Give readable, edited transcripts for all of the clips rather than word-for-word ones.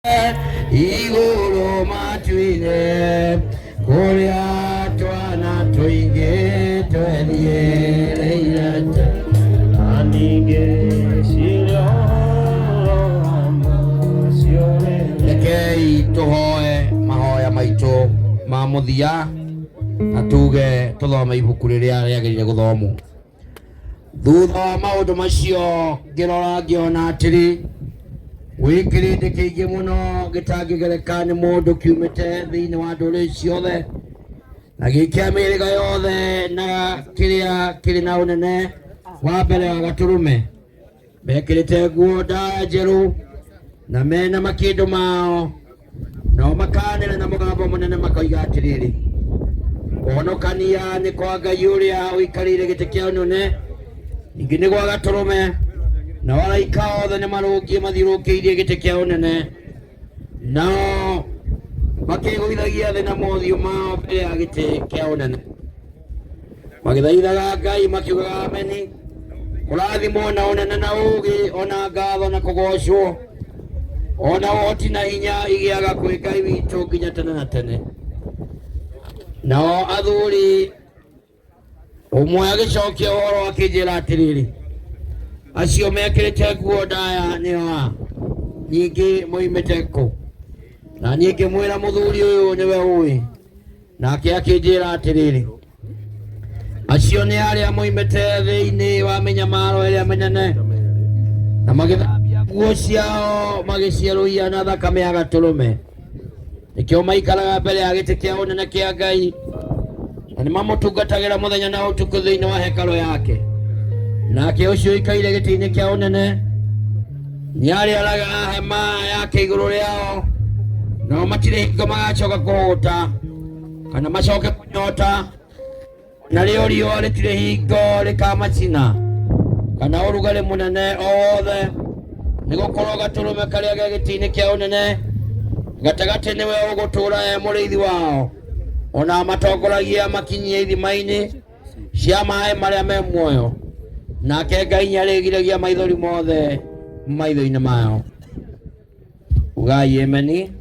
Igũrũ matu-inĩ kũrĩa twana tũingĩ twethiĩrĩire. Na ningĩ ciria ũhoro wa mũciĩ ũrĩa. Rekei tũhoe mahoya maitũ ma mũthia na tuge tũthome ibuku rĩrĩa rĩagĩrĩire gũthomwo. Thutha wa maũndũ macio ngĩrora ngĩona atĩrĩ, gwĩ kĩrĩndĩ kĩingĩ mũno gĩtangĩgereka nĩ mũndũ kiumĩte thĩinĩ wa ndũrĩrĩ ciothe na gĩkĩa mĩhĩrĩga yothe na kĩrĩa kĩrĩ na ũnene wa mbere wa Gatũrũme, mekĩrĩte nguo ndaya njerũ na mena makĩndũ mao, nao makanĩra na mũgambo mũnene makoiga atĩrĩrĩ, kũhonokania nĩ kwa Ngai ũrĩa ũikarĩire gĩtĩ kĩa ũnene, ningĩ nĩ gwa Gatũrũme. Nao araika othe nĩ marũngiĩ mathiũrũrũkĩirie gĩtĩ kĩa ũnene, nao makĩgũithagia thĩ na mothiũ mao mbere ya gĩtĩ kĩa ũnene, magĩthaithaga Ngai makiugaga ameni, kũrathimwo na ũnene na ũũgĩ ona ngatho na kũgocwo ona ũhoti na hinya igĩaga kwĩ Ngai witũ nginya tene na tene. Nao athuri ũmwe agĩcokia ũhoro akĩnjĩra atĩrĩrĩ, acio mekĩrĩte nguo ndaya nĩo a? Ningĩ moimĩte kũ? Na niĩ ngĩmwĩra, mũthuri ũyũ nĩwe ũĩ. Nake akĩnjĩra atĩrĩrĩ, acio nĩ arĩa moimĩte thĩinĩ wa mĩnyamaro ĩrĩa mĩnene, na magĩthambia nguo ciao magĩcierũhia na thakame ya Gatũrũme. Nĩkĩo maikaraga mbere ya gĩtĩ kĩa ũnene kĩa Ngai, na nĩ mamũtungatagĩra mũthenya na ũtukũ thĩinĩ wa hekarũ yake. Nake ũcio ũikaire gĩtĩ-inĩ kĩa ũnene nĩarĩaraga hema yake igũrũ rĩao, nao matirĩ hingo magacoka kũhũta kana macoke kũnyota, narĩo riũa rĩtirĩ hingo rĩkamacina kana ũrugarĩ mũnene o wothe, nĩgũkorwo Gatũrũme karĩa ge gĩtĩ-inĩ kĩa ũnene gatagatĩ nĩwe ũgũtũũra e mũrĩithi wao, ona amatongoragia makinyie ithima-inĩ cia maĩ marĩa me muoyo, nake Ngai nĩarĩgiragia maithori mothe maitho-inĩ mao. Ugai ameni.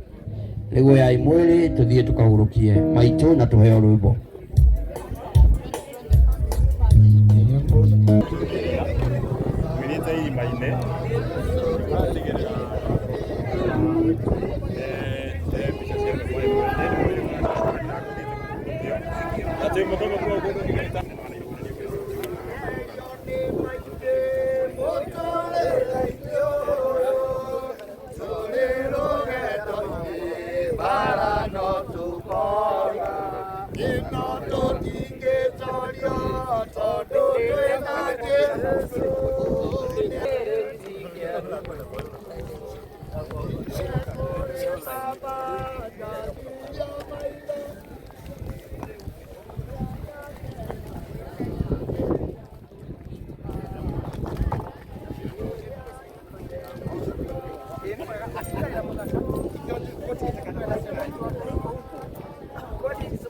Rĩu oyai mwĩrĩ tũthiĩ tũkahurũkie maitũ na tũheo rwĩmbo. Mwirite irima-inĩ atigĩrĩra mbica cia atĩ mũthenya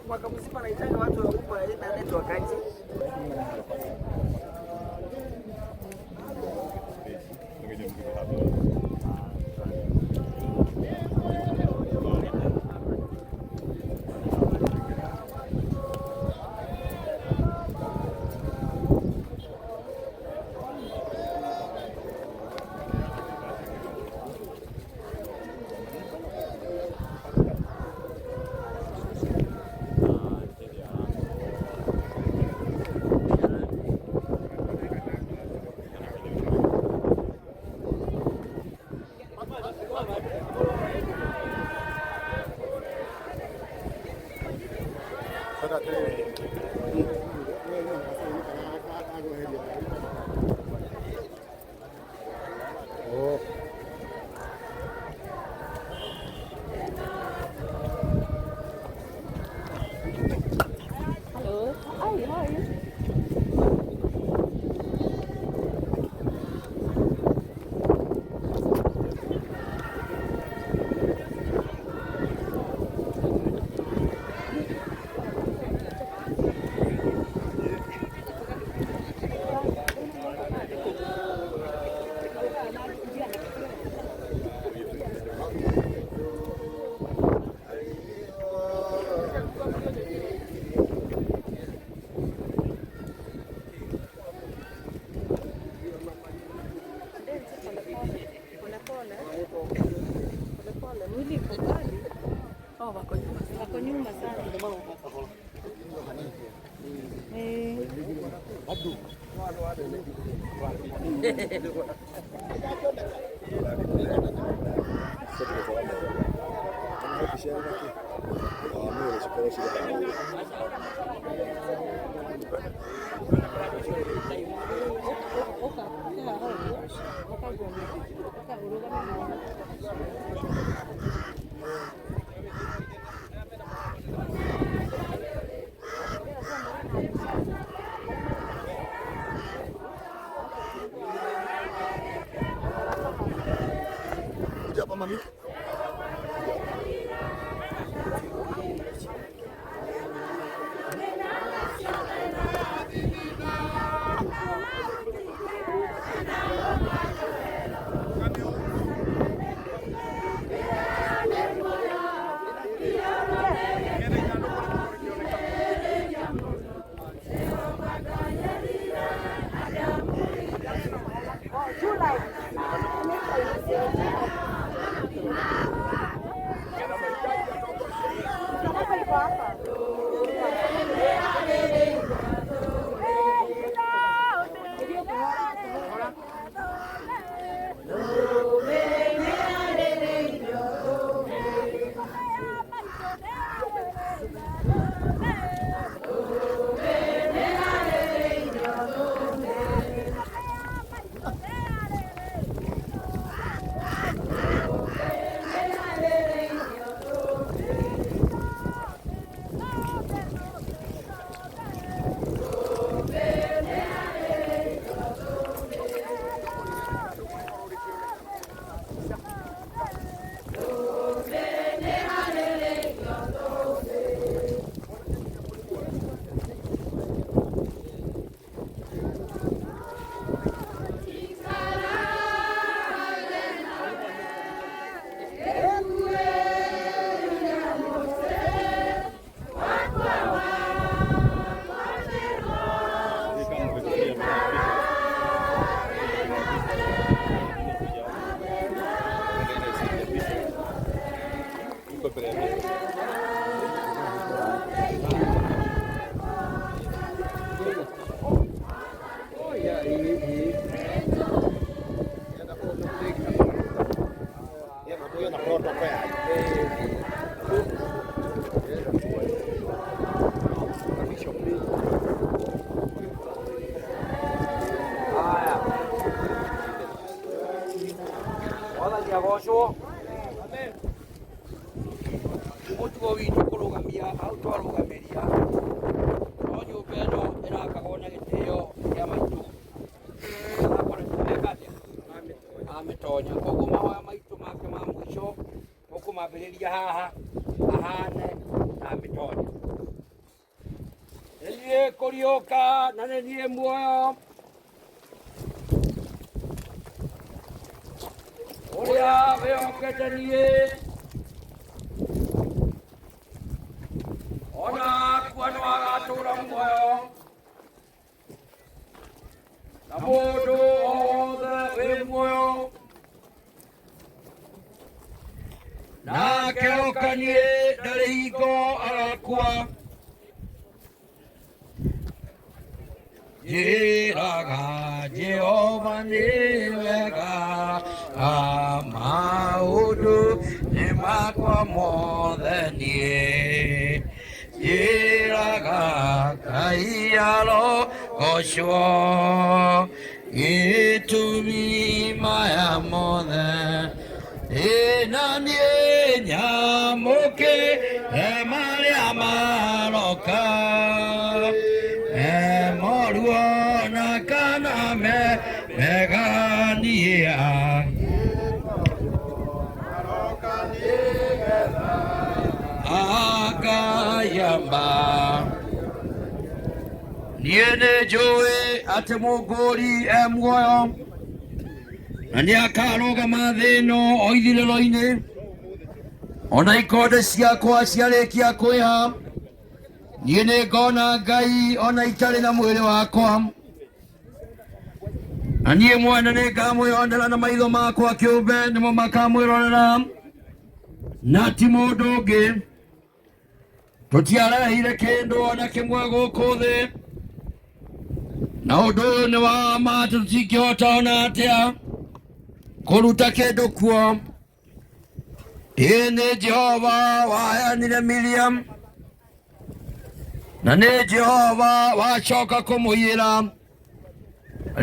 Mwaka mzima anahitaji watu wa Uber na network aje. Mwili iko mbali. Oh, wako nyuma. Wako nyuma sana. Eh. Haya. Mwathani agocwo. Mũtugo witũ kũrũgamia hau twarũgamĩria no nyũmba ĩno ĩrakagwo na gĩtĩo kĩa maitũ. Eka atĩa? Amĩtonya. Koguo mahoya maitũ make ma mũico tũkũmambĩrĩria haha ahane ta amĩtonya. Nĩ niĩ kũriũka na nĩ niĩ muoyo. Ũrĩa wĩhokete niĩ ona akua no agatũra muoyo na mũndũ o wothe wĩ muoyo nake oka niĩ ndarĩ hingo agakua. Njĩraga Jehova nĩ wega, maũndũ nĩ makwa mothe niĩ. Njĩraga Ngai arogocwo, gĩtũmi maya mothe. Ĩ na niĩ nyamũkĩre marĩa maroka. Moruo na kana me megania. Akayamba. Niĩ nĩ njũĩ atĩ mũngũri e muoyo na nĩ akarũgama thĩ ĩno o ithirĩro-inĩ ona ikonde ciakwa ciarĩkia kwĩha niĩ nĩ ngona Ngai ona itarĩ na mwĩrĩ wakwa na niĩ mwene nĩ ngamwĩonera na maitho makwa kĩũmbe nĩmo makamwĩrorera. Na ti mũndũ ũngĩ. Tũtiarehire kĩndũ ona kĩmwe gũkũ thĩ, na ũndũ ũyũ nĩ wa ma atĩ tũtingĩhota ona atĩa kũruta kĩndũ kuo. Ĩĩ nĩ Jehova waheanire Miriam, na nĩ Jehova wacoka kũmũiyĩra.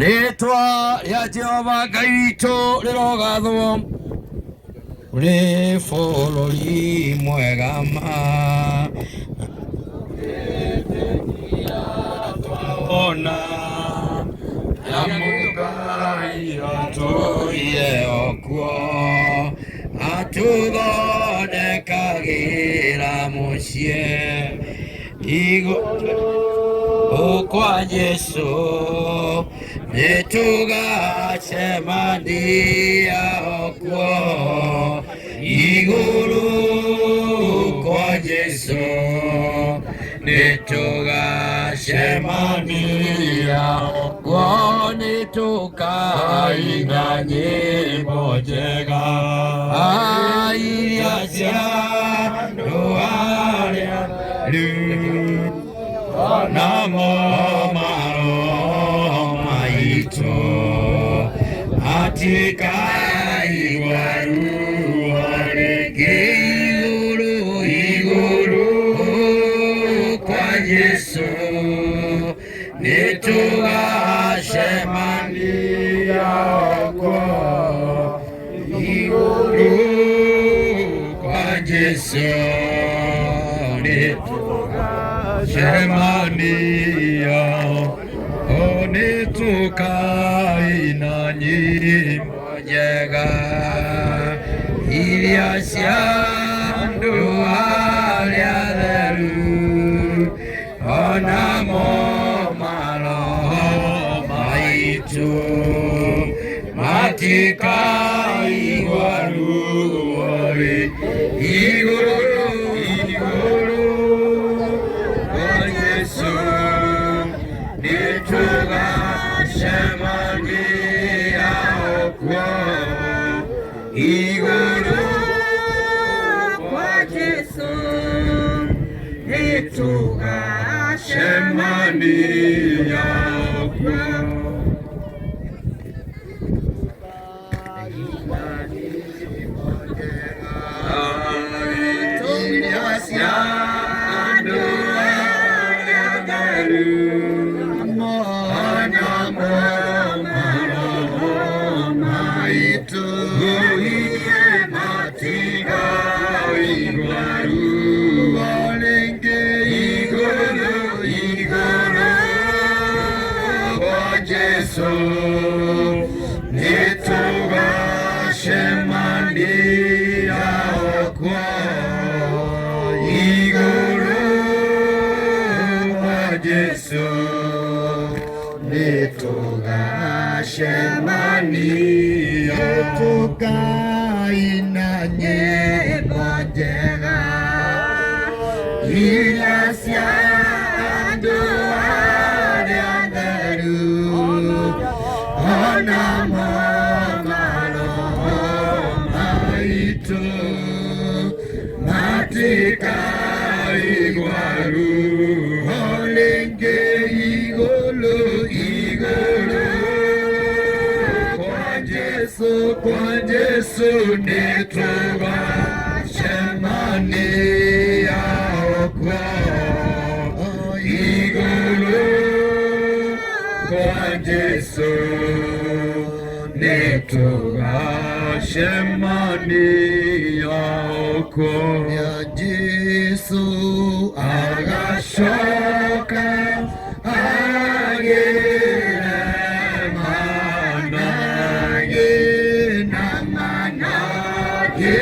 Rĩtwa rĩa Jehova Ngai witũ rĩrogathwo. Ũrĩ bũrũri mwega ma ona ya Mũngai atũire okuo atũthondekagĩra mũciĩ igũrũ kwa Jesu nĩtũgacemania okuo igũrũ kwa Jesu nĩtũgacemania okuo nĩtũkaina nyĩmbo njega iria cia andũ arĩa rĩu namo maroho maitũ atikaigua ruo rĩngĩ igũrũ igũrũ kwa Jesu nĩtũgacemania kuo igũrũ kwa Jesu nĩtũgacemania o nĩtũkaina nyĩmbo njega iria cia andũ arĩa atheru onamo maroho maitũ matikaigua ruo rĩngĩ igũrũ igũrũ kwa Jesu nĩtũgacemania okuo igũrũ kwa Jesu nĩtũgacemania okuo. Iria cia andũ arĩa atheru onamo maroho maitũ matikaigua ruo rĩngĩ igũrũ igũrũ kwa Jesu nĩtũgacemania okuo igũrũ kwa Jesu nĩtũgacemania Tukaina nyĩmbo njega iria cia andũ arĩa atheru onamo maroho maitũ matikaigua ruo rĩngĩ igũrũ igũrũ kwa Jesu kwa Jesu nĩtũgacemania okuo igũrũ kwa Jesu nĩtũgacemania okuo ya Jesu agacoka agĩre manage na manage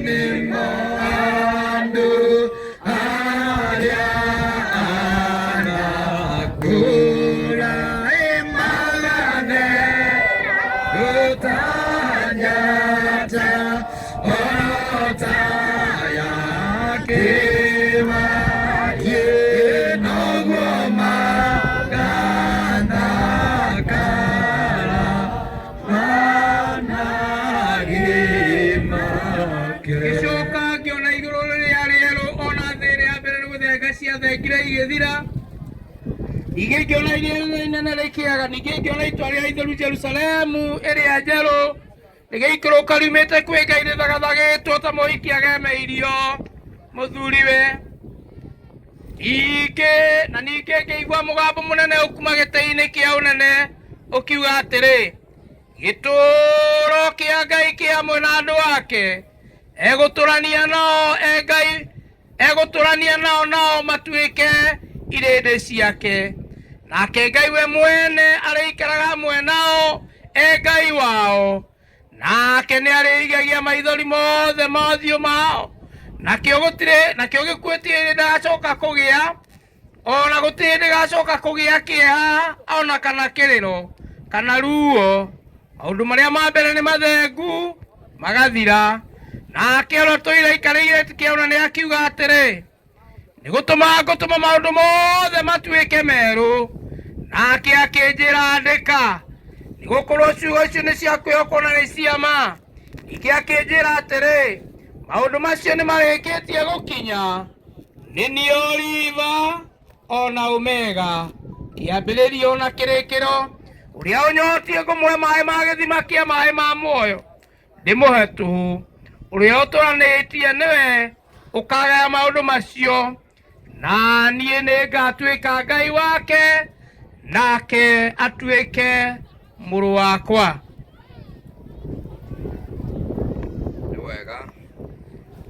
nĩmo andũ arĩa anakũra ĩmagane gũtanyata ota yake wathiĩ noguo magathakara manage make. ciathengire igĩthira. Ningĩ ngĩona iria inene rĩkĩaga, ningĩ ngĩona itũũra rĩa itheru Jerusalemu ĩrĩa njerũ rĩgĩikũrũka riumĩte kwĩ Ngai rĩthagathagĩtwo ta mũhiki agemeirio mũthuriwe. Ningĩ na ningĩ ngĩigua mũgambo mũnene ũkuma gĩtĩ-inĩ kĩa ũnene ũkiuga atĩrĩ, gĩtũũro kĩa Ngai kĩ hamwe na andũ ake, egũtũrania nao e Ngai, egũtũrania nao nao matuĩke irĩndĩ ciake, nake Ngai we mwene arĩikaraga hamwe nao e Ngai wao, nake nĩ arĩrigagia maithori mothe ma ũthiũ mao, nakĩo gũtirĩ nakĩo gĩkuũ gũtirĩ hĩndĩ gĩgacoka kũgĩa, ona gũtirĩ hĩndĩ gĩgacoka kũgĩa kĩeha ona kana kĩrĩro kana ruo, maũndũ marĩa ma mbere nĩ mathengu magathira. Nake ũrĩa ũtũire aikarĩire gĩtĩ kĩa ũnene akiuga atĩrĩ, nĩ gũtũma ngũtũma maũndũ mothe matuĩke merũ. Nake akĩnjĩra, andĩka, nĩ gũkorwo ciugo icio nĩ cia kwĩhokwo na nĩ cia ma. Ningĩ akĩnjĩra atĩrĩ, maũndũ macio nĩ marĩkĩtie gũkinya. Nĩ niĩ Oliva ona Omega, kĩambĩrĩrio na kĩrĩkĩro. Ũrĩa ũnyotiĩ ngũmũhe maĩ ma gĩthima kĩa maĩ ma muoyo, ndĩmũhe tũhũ. Ũrĩa ũtũranĩtie nĩwe ũkagaya maũndũ macio, na niĩ nĩngatuĩka Ngai wake, nake atuĩke mũrũ wakwa. Nĩ wega,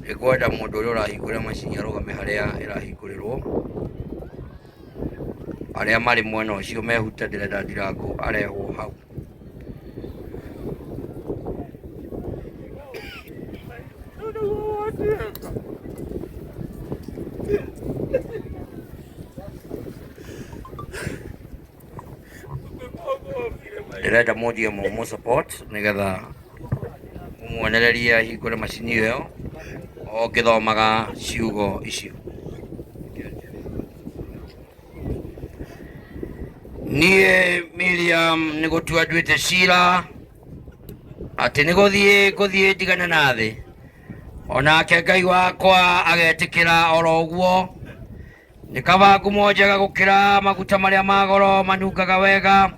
nĩ ngwenda mũndũ ũrĩa ũrahingũra macini arũgame harĩa ĩrahingũrĩrwo. Arĩa marĩ mwena ũcio mehute ndĩrenda ndirangũ arehwo hau. Ndĩrenda mũnjie mũmũ support nĩgetha mũmuonererie ahingũre macini ĩyo o ngĩthomaga ciugo icio. Niĩ Miriam nĩ gũtua nduĩte cira atĩ nĩ gũthiĩ ngũthiĩ ndigane na thĩ, onake Ngai wakwa agetĩkĩra oro ũguo. Nĩ kaba ngumo njega gũkĩra maguta marĩa ma goro manungaga wega,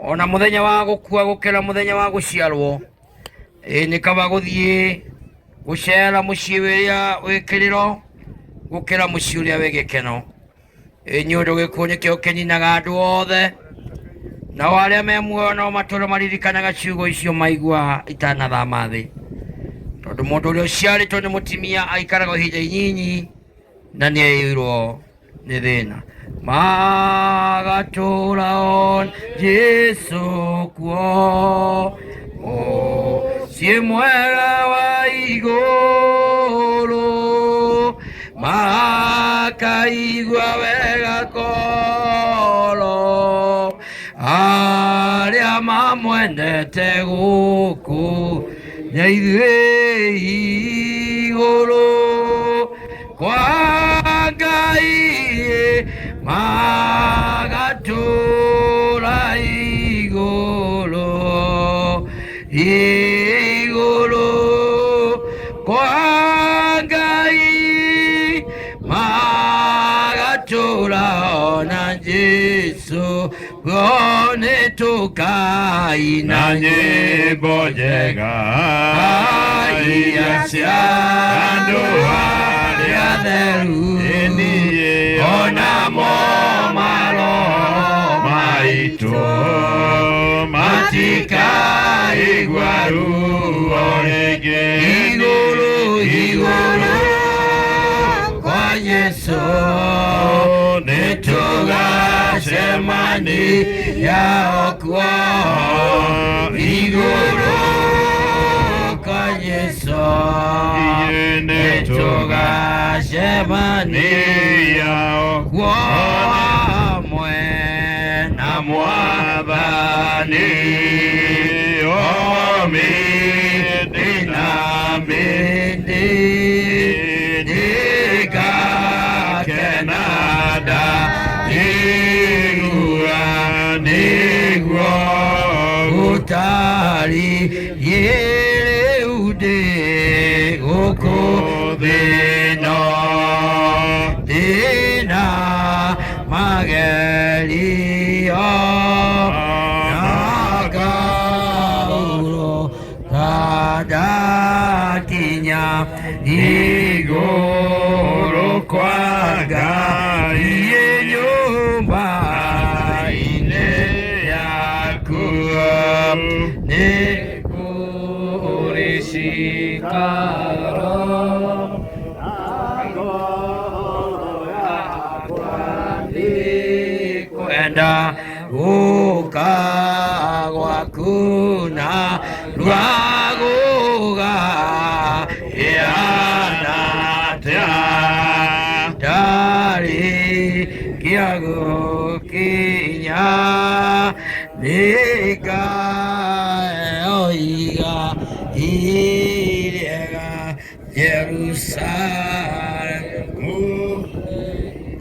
ona mũthenya wa gũkua gũkĩra mũthenya wa gũciarwo. Ĩ nĩ kaba gũthiĩ gũcera mũciĩ ũrĩa wĩ kĩrĩro gũkĩra mũciĩ ũrĩa wĩ gĩkeno. Ĩ nĩ ũndũ gĩkuũ nĩkĩo kĩninaga andũ othe, nao arĩa me muoyo no matũũre maririkanaga ciugo icio maigua itanathama thĩ. Tondũ mũndũ ũrĩa ũciarĩtwo nĩ mũtumia aikaraga ihinda inyinyi na nĩ aiyũirwo nĩ thĩna. Magatũũra o Jesu kuo, mũciĩ mwega wa igũrũ, makaigua wega koro arĩa mamwendete gũkũ na ithuĩ igũrũ kwa Ngai magatũra igũrũ igũrũ kwa Ngai magatũra ona Jesu kuo nĩtũkaina na nyĩmbo njega iria cia andũ arĩa atheru niĩ onamo maroho maitũ matikaigua ruo rĩngĩ. Igũrũ igũrũ kwa Jesu nĩtũgacemania kuo, igũrũ kwa Jesu nĩtũgacemania kuo hamwe na Mwathani o mĩndĩ na mĩndĩ nĩngakena ndaigua nĩguo gũtariĩ rĩu ndĩ gũkũ thĩ ĩno, ndĩ Magerio na ngahurũka ndakinya igũrũ kwa Ngai nyũmba-inĩ yaku nĩ kũrĩ cikaro kwenda gũka gwaku na rwagũga ĩhana atĩa ndarĩkia gũkinya nĩngaheo igai rĩega Jerusalemu.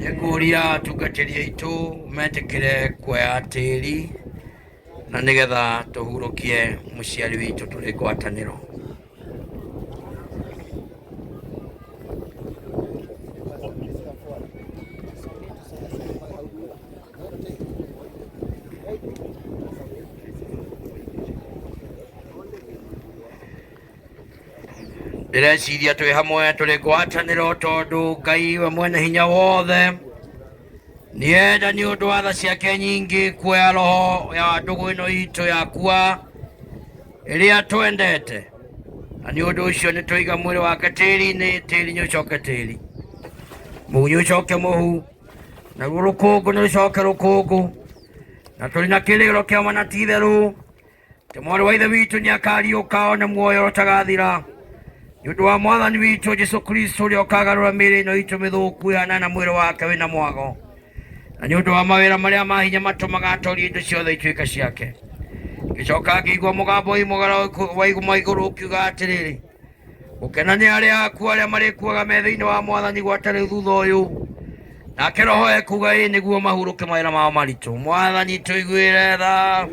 Nĩngũria atungatĩri aitũ metĩkĩre kuoya tĩri na nĩgetha tũhurũkie mũciari witũ tũrĩ ngwatanĩro. Ndĩreciria twĩ hamwe tũrĩ ngwatanĩro tondũ Ngai we mwene hinya wothe nĩenda nĩ ũndũ wa tha ciake nyingĩ kuoya roho ya ndũgũ ĩno itũ yakua ĩrĩa twendete, na nĩ ũndũ ũcio nĩ tũiga mwĩrĩ wake tĩri-inĩ, tĩri nĩ ũcoke tĩri, mũhu nĩ ũcoke mũhu, naruo rũkũngũ nĩ rũcoke rũkũngũ, na tũrĩ na kĩrĩgĩrĩro kĩa ma na ti itherũ atĩ mwarĩ wa ithe witũ nĩ akariũka one muoyo ũtagathira nĩ ũndũ wa mwathani witũ Jesu Kristo ũrĩa ũkagarũra mĩĩrĩ ĩno itũ mĩthũku ĩhana na mwĩrĩ wake wĩna mwago, na nĩ ũndũ wa mawĩra marĩa ma hinya matũmaga atorie indo ciothe ituĩke ciake. Ngĩcoka ngĩigua mũgambo woimagara wa igũrũ ũkiuga atĩrĩrĩ, gũkena nĩ arĩa akuũ arĩa marĩkuaga me thĩinĩ wa mwathani gwata rĩu thutha ũyũ. Nake roho ekuga ĩ nĩguo mahurũke mawĩra mao maritũ. Mwathani tũiguĩre tha,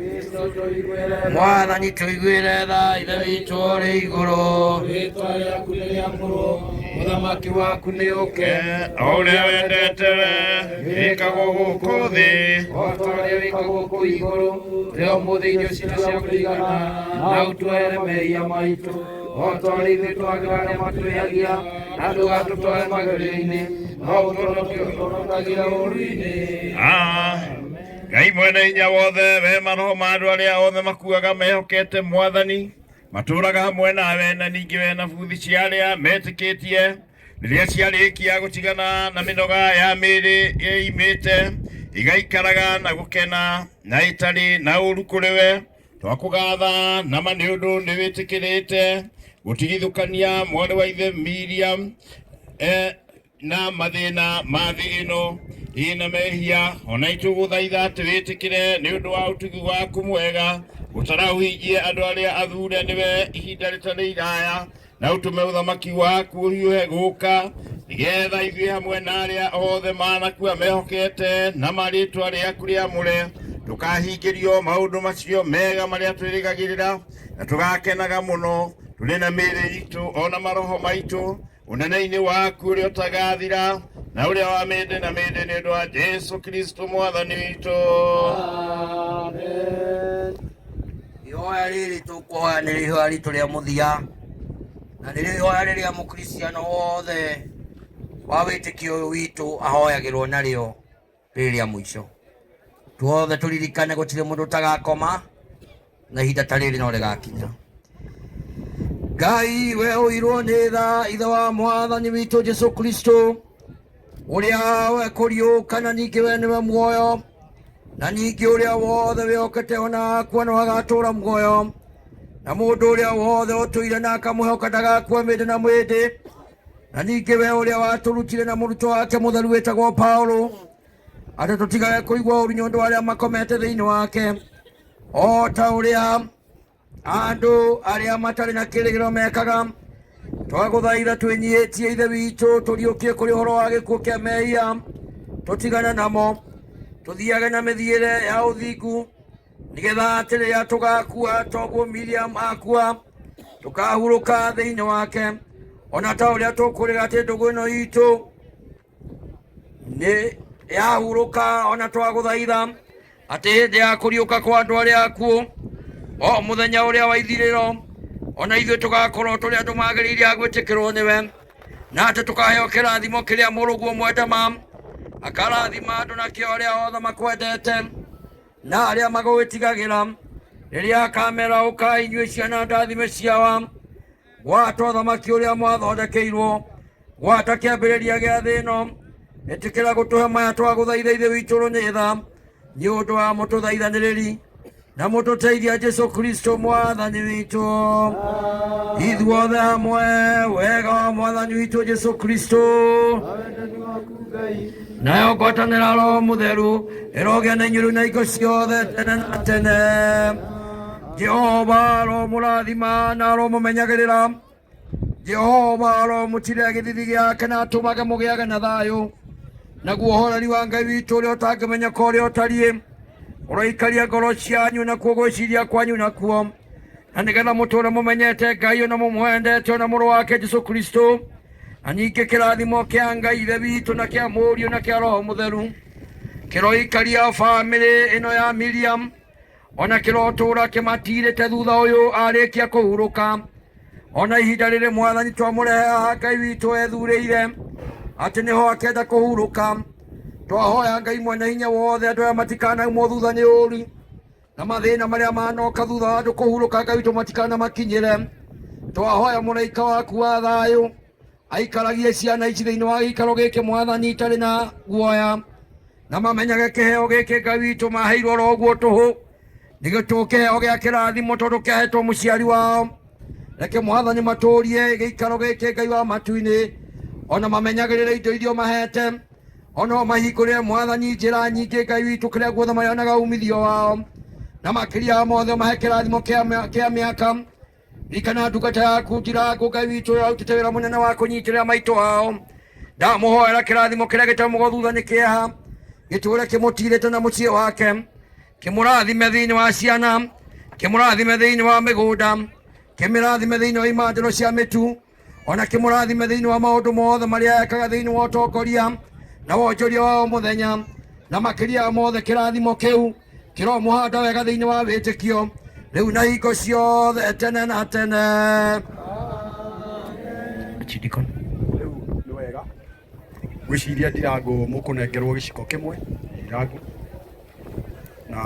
mwathani tũiguĩre tha, ithe witũ ũrĩ igũrũ. Rĩĩtwa rĩaku nĩ rĩamũrwo, ũthamaki waku nĩ ũke, O ũrĩa wendete we wĩkagwo gũkũ thĩ o ta ũrĩa wĩkagwo kũu igũrũ. Tũhe ũmũthĩ irio citũ cia kũigana, na ũtuohere mehia maitũ, o ta ũrĩa ithuĩ twagĩra arĩa matwĩhagia, na ndũgatũtware magerio-inĩ, no ũtũhonokie ũtũhonokagĩre ũũru-inĩ. Ngai mwene hinya wothe, we maroho ma andũ arĩa othe makuaga mehokete mwathani matũraga hamwe nawe, na ningĩ we na buthi cia arĩa metĩkĩtie rĩrĩa ciarĩkia gũtigana na mĩnoga ya mĩĩrĩ ĩimĩte igaikaraga na gũkena na ĩtarĩ na ũũru kũrĩ we. Twakũgatha na ma nĩ ũndũ nĩ wĩtĩkĩrĩte gũtigithũkania mwarĩ wa ithe Miriam na mathĩna ma thĩ ĩno ĩna mehia, ona itũgũthaitha atĩ wĩtĩkĩre nĩ ũndũ wa ũtugi waku mwega ũtaraũhingie andũ arĩa athure nĩwe ihinda rĩtarĩ iraya, na ũtũme ũthamaki waku ũhiũhe gũka, nĩgetha ithuĩ hamwe na arĩa othe manakua mehokete na marĩtwa rĩaku rĩamũre tũkahingĩrio maũndũ macio mega marĩa twĩrĩgagĩrĩra, na tũgakenaga mũno tũrĩ na mĩĩrĩ itũ ona maroho maitũ ũnene-inĩ waku ũrĩa ũtagathira na ũrĩa wa mĩndĩ na mĩndĩ nĩ ũndũ wa Jesu Kristo mwathani witũ. Amen. Ihoya rĩrĩ tũkũhoya nĩ ihoya ritũ rĩa mũthia, na nĩrĩo ihoya rĩrĩa mũkristiano wothe wa wĩtĩkio ũyũ witũ ahoyagĩrwo narĩo rĩrĩ rĩa mũico. Tuothe tũririkane gũtirĩ mũndũ ũtagakoma na ihinda ta rĩrĩ no rĩgakinya. Ngai we ũirwo nĩ tha, ithe wa mwathani witũ Jesu Kristo ũrĩa wekũriũka na ningĩ we nĩwe muoyo, na ningĩ ũrĩa wothe wĩhokete ona akua no agatũra muoyo, na mũndũ ũrĩa wothe ũtũire na akamwĩhoka ndagakua mĩndĩ na mĩndĩ, na ningĩ we ũrĩa watũrutire na mũrutwo wake mũtheru wĩtagwo Paulo atĩ tũtigage kũigua ũũru nĩ ũndũ wa arĩa makomete thĩinĩ wake, o ta ũrĩa andũ arĩa matarĩ na kĩrĩgĩrĩro mekaga. Twagũthaitha twĩnyihĩtie ithe witũ tũriũkie kũrĩ ũhoro wa gĩkuũ kĩa mehia, tũtigane namo, tũthiage na mĩthiĩre ya ũthingu, nĩgetha atĩ rĩrĩa tũgakua toguo Miriam akua, tũkahurũka thĩinĩ wake, ona ta ũrĩa tũkũrĩra atĩ ndũgũ ĩno itũ nĩ Yahurũka ona twagũthaitha atĩ hĩndĩ ya kũriũka kwa andũ arĩa akuũ o mũthenya ũrĩa wa ithirĩro ona ithuĩ tũgakorwo tũrĩ andũ magĩrĩire a gwĩtĩkĩrwo nĩwe na atĩ tũkaheo kĩrathimo kĩrĩa mũrũguo mwendema akarathima andũ nakĩo arĩa othe makwendete na arĩa magũgĩtigagĩra rĩrĩa akamera ũka inyuĩ ciana ndathime ciawa gwata ũthamaki ũrĩa mwathondekeirwo gwata kĩambĩrĩria gĩa thĩ ĩno ĩtĩkĩra gũtũhe maya twagũthaitha ithe witũ nĩ tha nĩ ũndũ wa mũtũthaithanĩrĩri na mũtũteithia Jesu Kristo mwathani witũ ithuothe hamwe wega wa mwathani witũ Jesu Kristo nayo ngwatanĩra Roho Mũtheru ĩrogĩa na inyuĩ rĩu na hingo ciothe tene na tene. Jehova aromũrathima na aromũmenyagĩrĩra. Jehova aromũtirĩra gĩthithi gĩake na atũmage mũgĩage na thayũ naguo ũhoreri wa Ngai witũ ũrĩa ũtangĩmenyeka ũrĩa ũtariĩ ũroikaria ngoro cianyu nakuo gwĩciria kwanyu nakuo na nĩgetha mũtũre mũmenyete Ngai ona mũmwendete ona mũrũ wake Jesu Kristo na ningĩ kĩrathimo kĩa Ngai Ithe witũ na kĩa Mũriũ na kĩa Roho Mũtheru kĩroikaria bamĩrĩ ĩno ya Miriam ona kĩrotũra kĩmatirĩte thutha ũyũ arĩkia kũhurũka ona ihinda rĩrĩ mwathani twamũrehe haha Ngai witũ ethurĩire atĩ nĩho akenda kũhurũka twahoya Ngai mwene hinya wothe andũ aya matikanaumwo thutha nĩ ũru na mathĩna marĩa manoka thutha wa andũ kũhurũka Ngai witũ matikana-makinyĩre twahoya mũraika waku wa thayũ aikaragie ciana ici thĩinĩ wa gĩikaro gĩkĩ mwathani itarĩ na guoya na mamenyage kĩheo gĩkĩ Ngai witũ maheirwo oro ũguo tũhũ nĩgĩtũ kĩheo gĩa kĩrathimo tondũ kĩahetwo mũciari wao reke mwathani matũrie gĩikaro gĩkĩ Ngai wa matu-inĩ ona mamenyagĩrĩre indo iria mahete ona mahingũrĩre mwathani njĩra nyingĩ Ngai witũ kĩrĩa guothe marĩonaga umithio wao na makĩria mothe mahe kĩrathimo kĩa mĩaka ririkana ndungata yaku Ndirangu Ngai witũ ũrĩa ũrutĩte wĩra mũnene wa kũnyitĩrĩra maitũ ao ndamũhoera kĩrathimo kĩrĩa gĩtamũgo thutha nĩ kĩeha gĩtũre kĩmũtirĩte na mũciĩ wake kĩmũrathime thĩinĩ wa ciana kĩmũrathime thĩinĩ wa mĩgũnda kĩmĩrathime thĩinĩ wa imandĩro cia mĩtu ona kĩmũrathime thĩinĩ wa maũndũ mothe marĩa ekaga thĩinĩ wa ũtongoria na wonjoria wa o mũthenya na makĩria mothe kĩrathimo kĩu kĩromũhanda wega thĩinĩ wa wĩtĩkio rĩu na hingo ciothe tene na tene. Archdeacon. Rĩu nĩ wega ngwĩciria Ndirangu mũkũnengerwo gĩciko kĩmwe Ndirangu na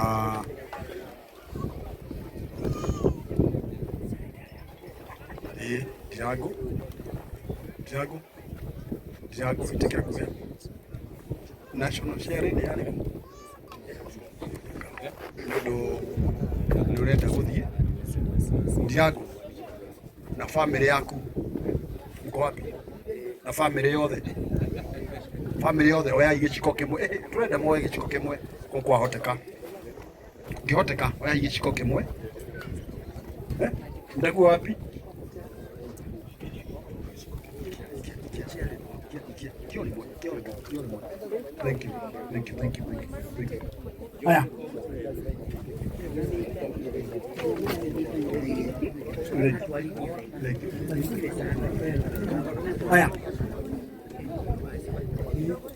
ĩĩ Ndirangu Ndirangu Ndirangu ĩtĩkĩra kuoya national sharing yarĩ nĩ ũndũ nĩ ũrenda gũthiĩ Ndirangu na family yaku mko wapi na family yothe family yothe oyai gĩciko kĩmwe. Tũrenda moe gĩciko kĩmwe kũ kwahoteka ngĩhoteka oyai gĩciko kĩmwe. Ndaguo wapi. Thank you, thank you, thank you, thank you, thank you. Haya. Thank you. Haya.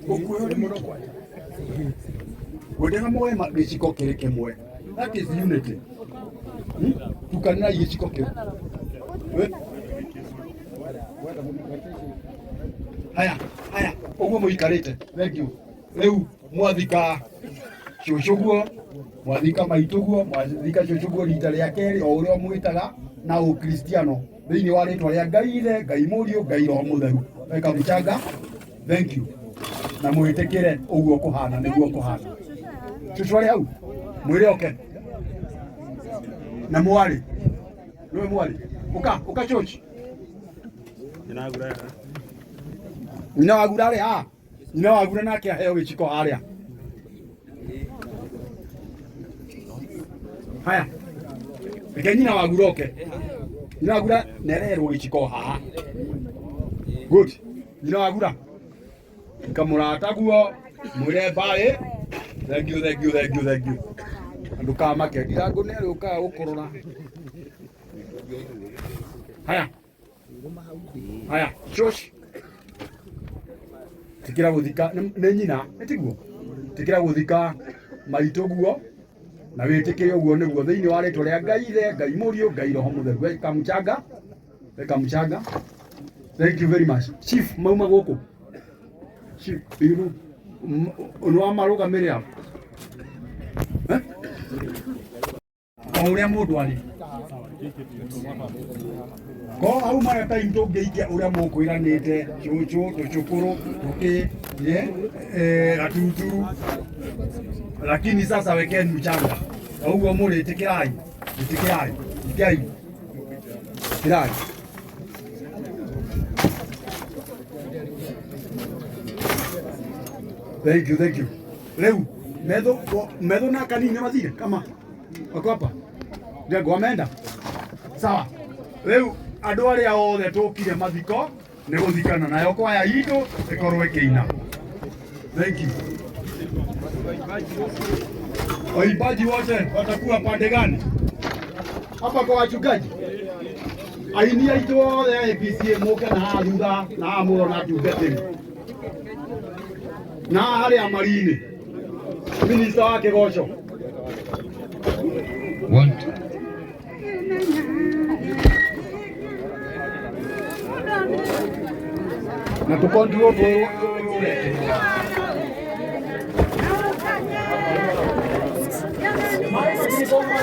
Ũkuhĩ mũno kwanja. Ngwendaga moe gĩciko kĩrĩ kĩmwe. That is unity. Tukanai gĩciko kĩu. Haya, haya, ũguo mũikarĩte. Thank you. Rĩu mwathika cũcũ guo, mwathika maitũ guo, mwathika cũcũ guo rita rĩa kerĩ o ũrĩa mwĩtaga na ũkristiano thĩinĩ wa rĩtwa rĩa Ngai Ithe, Ngai Mũriũ, Ngai Roho Mũtheru. Weka mchanga. Thank you. Na mwĩtĩkĩre ũguo kũhana nĩguo kũhana. Cũcũ arĩ hau, mwĩre oke. Na mwarĩ. Nĩwe mwarĩ. Ũka, ũka church. Nyina wa Gura arĩ haha. Nyina wa Gura nake aheo gĩciko harĩa. Haya. Reke nyina wa Gura oke. Nyina wa Gura nererwo gĩciko haha. Good. Nyina wa Gura. Kamũrata guo mwĩre bye. Thank you, thank you, thank you, thank you. Ndũkamake Ndirangu nĩ arĩũkaga gũkũrora. Haya. Haya, shush. Tikira gũthika nĩ nyina, nĩ tiguo? Tikira guthika maitå guo na wĩtĩkĩre ũguo nĩguo thĩinĩ wa rĩtwa rĩa Ngai Ithe, Ngai Mũriũ, Ngai Roho Mũtheru. Weka mchanga, weka mchanga. Thank you very much. Chief mauma gũkũ. Chief, you know, nĩ wa marũgamĩrĩra. Eh? O ũrĩa mũndũ arĩ. Ko hau mara time tũngĩikia ũrĩa mũkwĩranĩte cũcũ tũcũkũrũ tũkĩ ye gatuturu, lakini sasa wekeni mchanga ũguo mũrĩ ĩtĩkĩrai ĩtĩkĩrai ikiai ĩtĩkĩrai. Thank you, thank you. Rĩu metho metho na kanini mathire kama wako hapa Ndego ameenda sawa. Rĩu andũ arĩa othe tũkire mathiko nĩ gũthikana nayo kwaya itũ ĩkorwo ĩkĩina. Thank you. Waimbaji wote watakuwa pande gani? Hapa kwa wachungaji. Aini aitũ othe a APCA mũke na haha thutha na haha mũrona tungatĩri na haha harĩa mari-inĩ minista wa kĩgoco. One. Na tũkontrol tũrũ. Sawa.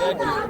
Thank you.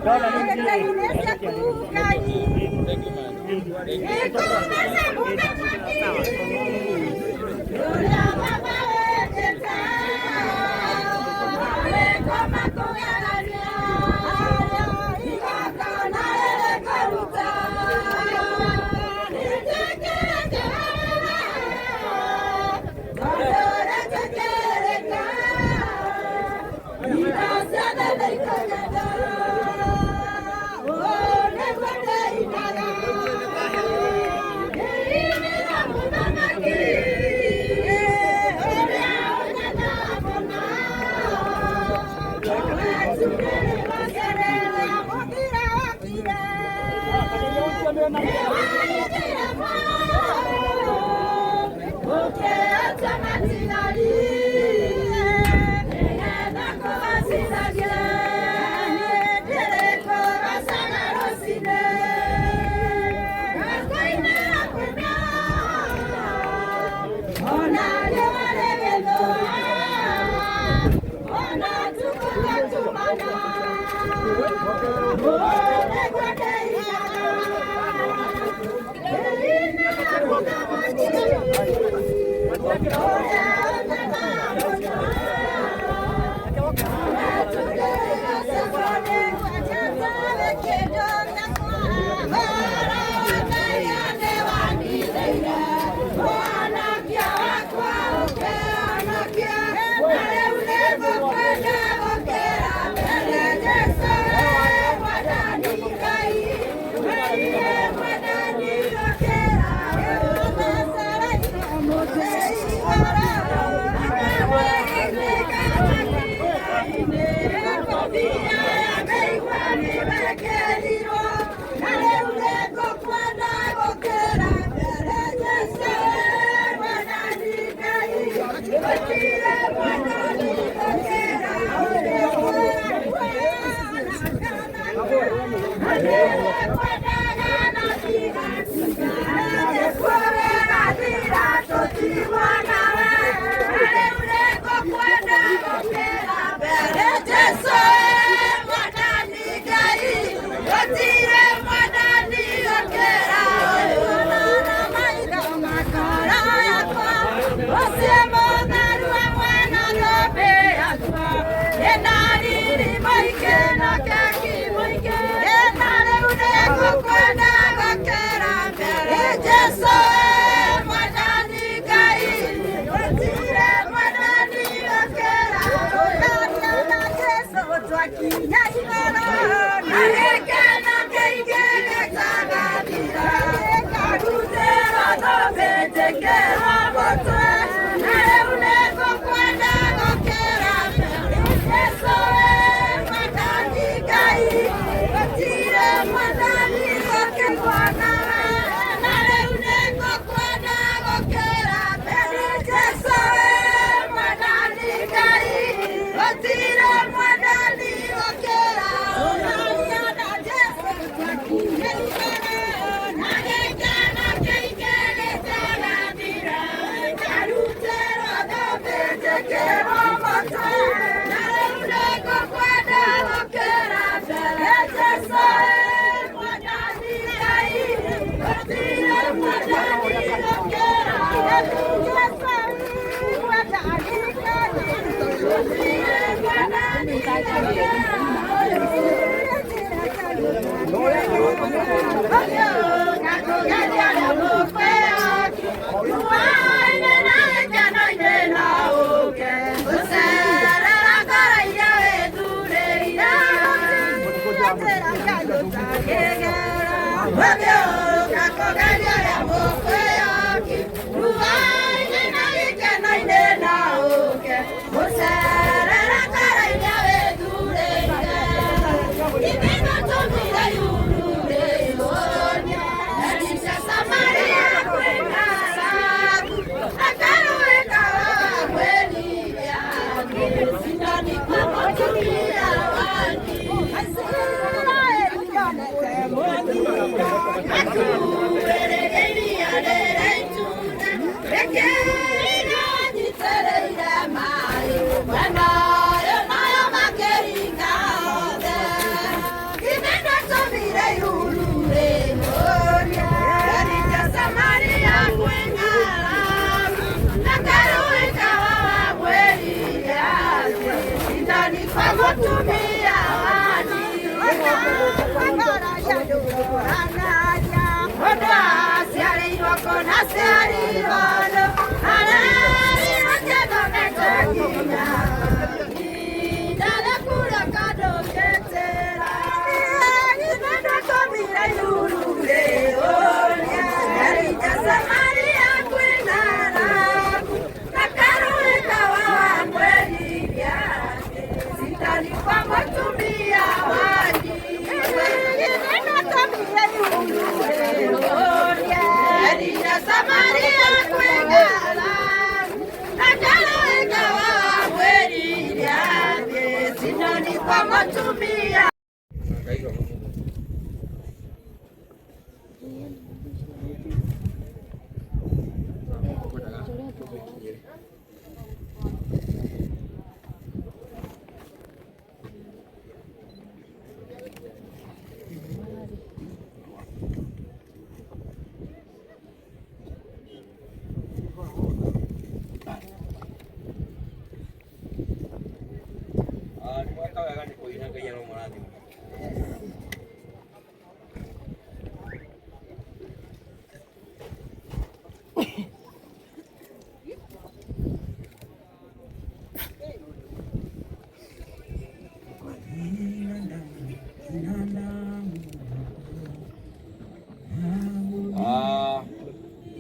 Mweka wega nĩ kũina Ngai aromũrathima.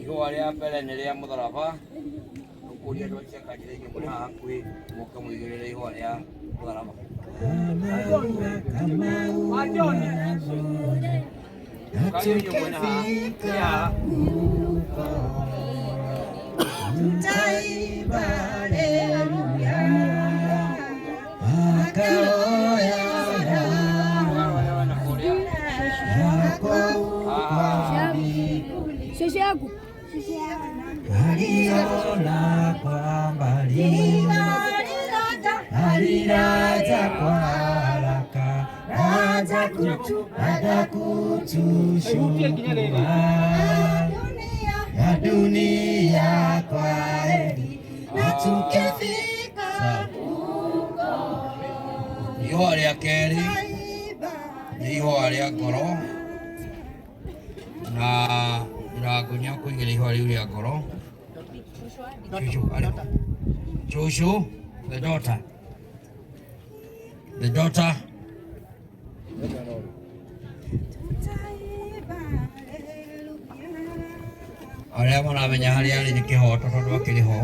Ihũa rĩa mbere nĩ rĩa mũtharaba ũkũria andũ a kanitha inyuĩ mũrĩ haha hakuhĩ mũke mũigĩrĩre ihũa rĩa mũtharaba. Kaĩ inyuĩ mwĩna haha nĩ haha. Shosho yangu. Aliona kwa mbali, aliraja kwa haraka, raja kutu, raja kutushukua ya dunia kwa heri, na tukifika Ihũa rĩa kerĩ nĩ ihũa rĩa ngoro na ndirangu nĩ akũigĩra ihũa rĩu rĩa ngoro. Cucu arĩ ho. Cucu the daughter, the daughter. Arĩa maramenya harĩa arĩ nĩ kĩhoto tondũ akĩrĩ ho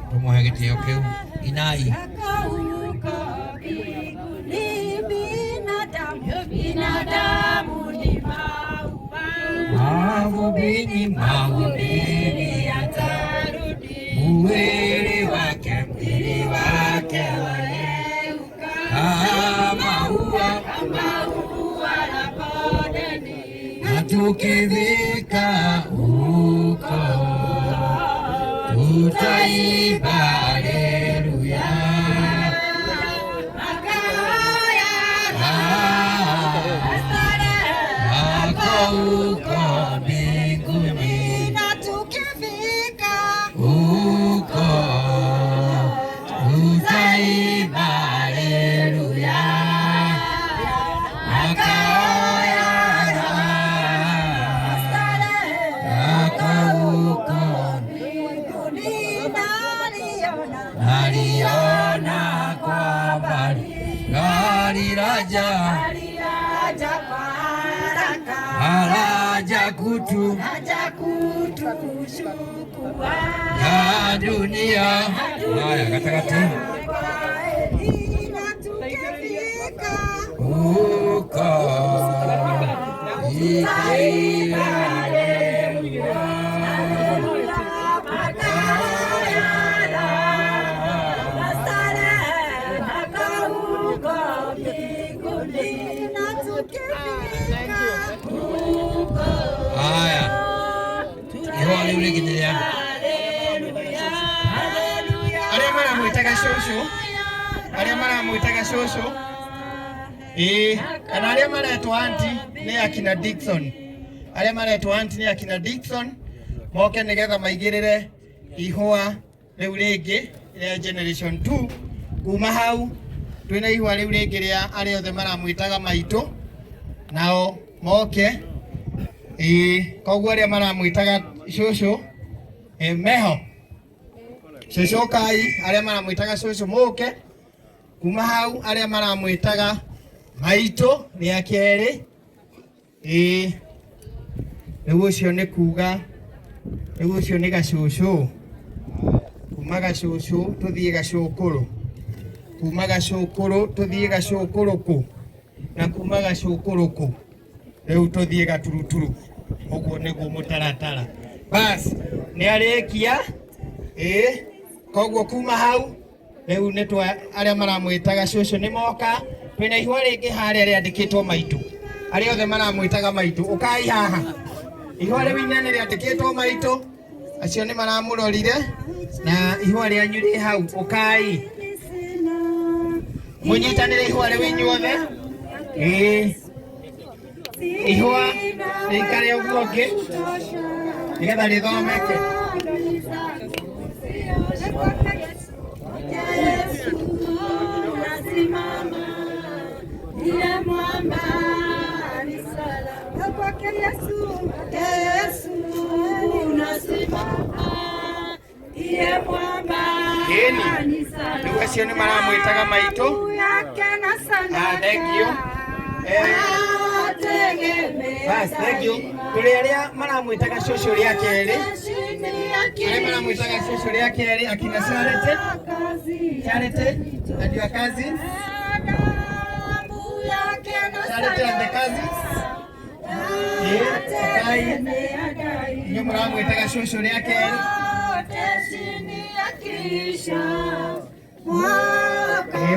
tũmũhe gĩtĩo kĩu. Inai. Mavumbini, mavumbini atarudi, mwili wake kama ua na tukifika huko tutaimba haleluya. Wako huko mbinguni, huko tutaimba haleluya. Makao ya raha yako huko naliona kwa mbali gari laja haraja kutu ya dunia. Haya, katikati huko itaimba haleluya. Haya, ihũa rĩu rĩngĩ nĩ rĩa Arĩa maramwĩtaga cũcũ, arĩa maramwĩtaga cũcũ, ĩĩ, kana arĩa maretwo aunty nĩ akina Dickson, arĩa maretwo aunty nĩ akina Dickson, moke nĩgetha maigĩrĩre ihũa rĩu rĩngĩ rĩa generation 2. Kuma hau Twina ihua riu ringi ria aria othe maramwitaga maitu nao moke. Ii koguo aria maramwitaga cucu meho cucu kai aria maramwitaga cucu muke kuma hau aria maramwitaga maitu ria keri. Ii riu ucio ni kuga riu ucio ni gacucu kuma gacucu tuthie gacukuru kuma gacukuru tuthie gacukuruku na kuma gacukuruku riu tuthie gaturuturu uguo niguo mutaratara. Bas ni arikia ii koguo kuma hau riu ni twa aria maramwitaga cucu ni moka. Twina ihua ringi haria riandikitwo maitu aria othe maramwitaga maitu ukai haha ihua riu inene riandikitwo maitu acio ni maramurorire na ihua rianyu ri hau ukai munyitanire ihua riu inyuothe. Ii ihua riikare uguo ngi nigetha rithomeke. Ĩni rĩu acio nĩ maramwĩtaga maitũ. Thank you. Bas, thank you. Tũrĩ arĩa maramwĩtaga cũcũ rĩa kerĩ, arĩa maramwĩtaga cũcũ rĩa kerĩ akina Charity, Charity and your cousins, Charity and the cousins. Kai inyuĩ mũramwĩtaga cũcũ rĩa kerĩ.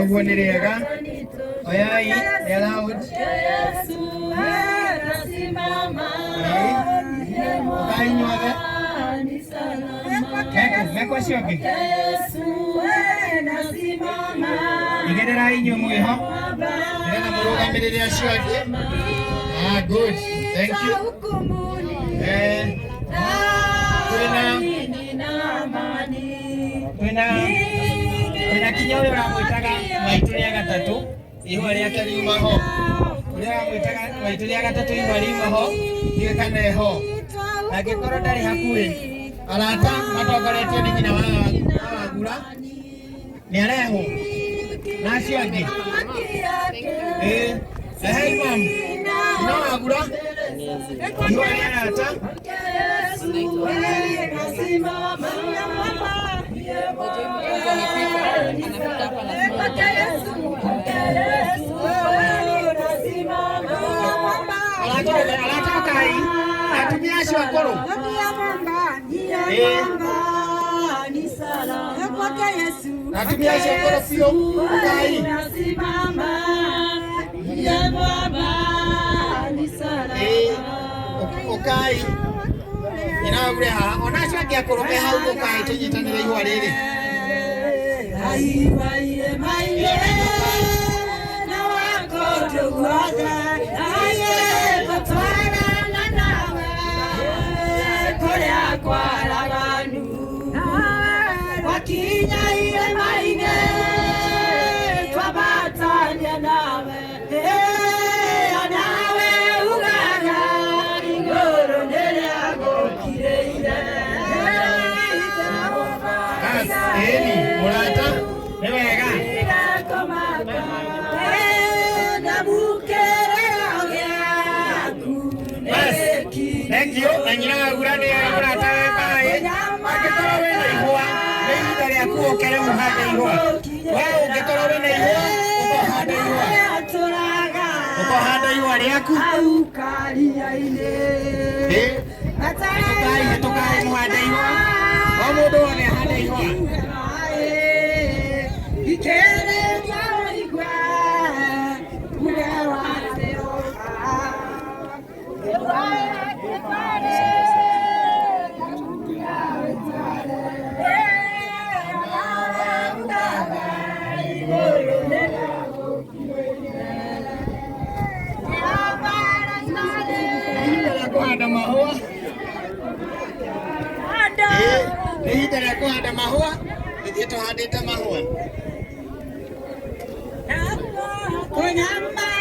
Ũguo nĩ rĩega. Oyai nĩ allowed. Kai inyuothe meko acio angĩ igĩrĩrai inyuĩ mwĩho nĩgetha mũrũgamĩrĩre acio angĩ. Good, thank you. Twina kinya ũrĩa ũramwĩtaga maitũ rĩa gatatũ ihua rĩake riuma ho. Ũrĩa ũramwĩtaga maitũ rĩa gatatũ ihua riuma ho ndiũĩ kana eho. Angĩkorwo ndarĩ hakuhĩ arata matongoretio nĩ nyina wa Wagura nĩ arehwo na acio angĩ. Ehei mam nyina wa Wagura ihua rĩa arata. Arata kai atumia acio akũrũ. Atumia acio akũrũ biũ kai. Ukai nyina wa haha ona acio angĩ akũrũ me hau ũkai tũnyitanĩre ihua rĩrĩ. Ĩni mũrata nĩ wega. Thank you. Na nyina Wagura nĩ mũrata wĩ maĩ. Angĩkorwo wĩna ihua nĩ ihinda rĩaku ũke rĩu ũhande ihua. We ũngĩkorwo wĩna ihua ũka ũhande ihua. Ũka ũhande ihua rĩaku. Tũkai mũhande ihua. O mũndũ wothe ahande ihua. Ihinda rĩa kũhanda mahũa. Nĩ ihinda rĩa kũhanda mahũa. Tũthiĩ tũhandĩte mahũa. Nyama.